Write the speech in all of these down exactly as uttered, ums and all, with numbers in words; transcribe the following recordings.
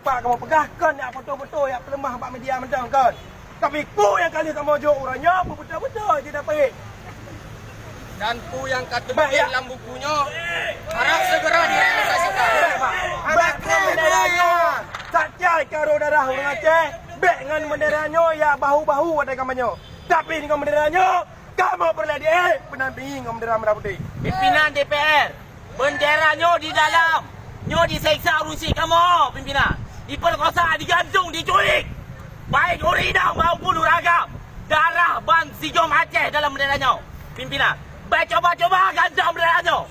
Pak kamoe peugah kon jak foto-foto jak peuleumah bak media mantong kon. Tapi peue nyang ka lheueh kamoe jok uroe nyoe peubeutôi-beutôi jeuet dapeuet. Dan peue nyang ka teutuléh lam buku nyoe harap segera direalisasikan. Bèk ngon bendera nyoe, satia keu darah ureueng Aceh. Bèk ngon bendera nyoe jak bahu-bahu watèe kamoe nyoe. Tapi ngon bendera nyoe, kamoe peureulèe diék peunampingi ngon bendera merah putih. Pimpinan D P R, bendera nyoe di dalam, nyoe diseksa ureueng syiek kamoe, pimpinan. Dipeurkosa, digantung, diculik. Baik ureueng inong maupun ureueng agam. Darah ban sijom Aceh dalam bendera nyoe, pimpinan. Bèk cuba-cuba gantung bendera nyoe.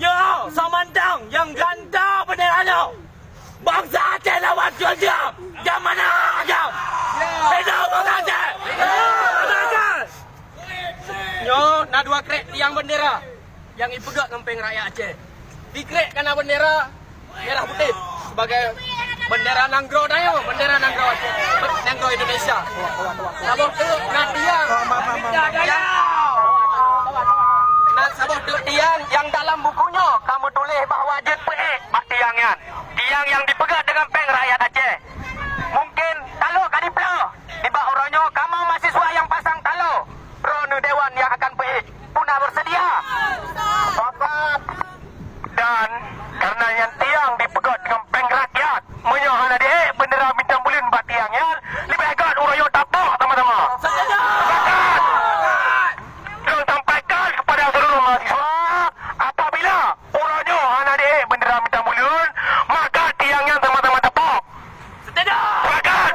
Nyoe soe mantong nyang gantung bendera nyoe, bansa Aceh lawan keu diam. Nyang mana agam? Hidup bansa Aceh! Hidup bansa Aceh! Nyoe na dua krek tiang bendera nyang jipeugöt ngon péng rakyat Aceh. Di krek kanan bendera merah putih sebagai bendera nanggroe tanyoe, bendera nanggroe Aceh, nanggroe Indonesia. Saboh teuk na tiang. Na saboh teuk tiang nyang dalam buku nyoe ka meutuléh bahwa jeuet peuék bak tiang nyan. Tiang nyang jipeugöt deungon péng rakyat Aceh. Mungken talo ka diploh. Nibak uroe nyoe kamoe mahasiswa nyang pasang talo, droeneuh dewan nyang akan peuék. Peue na beuseudia? Sepakat. Dan karena nyan tiang jipeugöt ngon péng rakyat, meunyoe hana diék bendera bintang buleuen bak tiang nyan, leubeh gèt uroe nyoe tapok sama-sama. Sepakat. Dan sampaikan kepada seluruh mahasiswa, apabila uroe nyoe hana diék bendera bintang buleuen, maka tiang nyan sama-sama tapok. Setuju. Sepakat.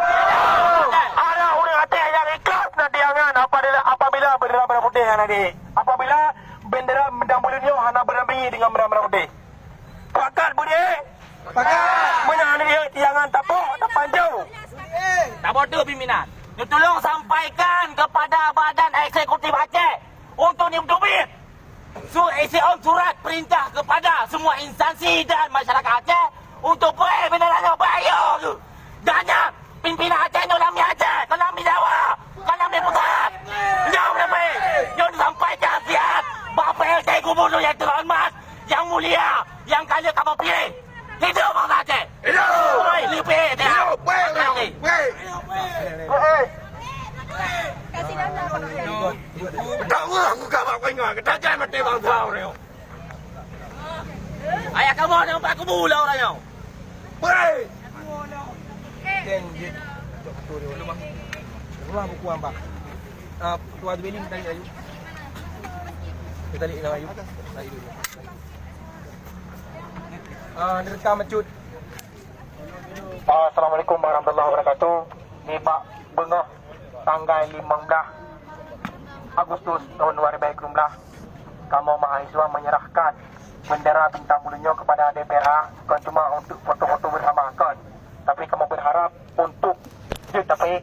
Ada ureueng Aceh nyang ikhlas na tiang nyan apabila, apabila bendera merah putih hana diék. Apabila bendera bintang buleuen nyoe hana beudampingi deungon bendera merah putih. Sepakat, Budi? Sepakat. Meunyoe hana diék tiang nyan tapok, tapanjau. Saboh teuk pimpinan. Neutulông sampaikan kepada Badan Eksekutif Aceh untuk neuteubiet Su-, isi ôn surat perintah kepada semua instansi dan masyarakat Aceh untuk peuék bendera nyoe bak ayô geuh. Dan nyan, pimpinan Aceh nyoe lam Aceh, kon lam Jawa, kon lam pusat. Nyoe leubeh, nyoe disampaikan siat bak P L T Gubernur yang terhormat, yang mulia, yang ka lheueh kamoe piléh. Hidup Bangsa Aceh! Hidup! Oi, lipik dia! Hidup! Weh, weh, weh! Weh! Dakwah aku kat bak pengawa, ketajan mati bangsa orang. Ayah kamu ada empat kubu lah orang yang. Weh! Keng jeuet cok foto dia. Rumah buku ambak. Ah, ketua Jubilee tadi ayu. Kita lihat ayu. Ayu dulu. Ah, direkam cut. Assalamualaikum warahmatullahi wabarakatuh. Nibak beungoh tanggai limong blah Agustus tahun dua ribu dua puluh, kamoe mahasiswa menyerahkan bendera bintang buleuen nyoe kepada D P R A, bukan cuma untuk foto-foto bersama, kon, tapi kamoe berharap untuk jeuet tapeuék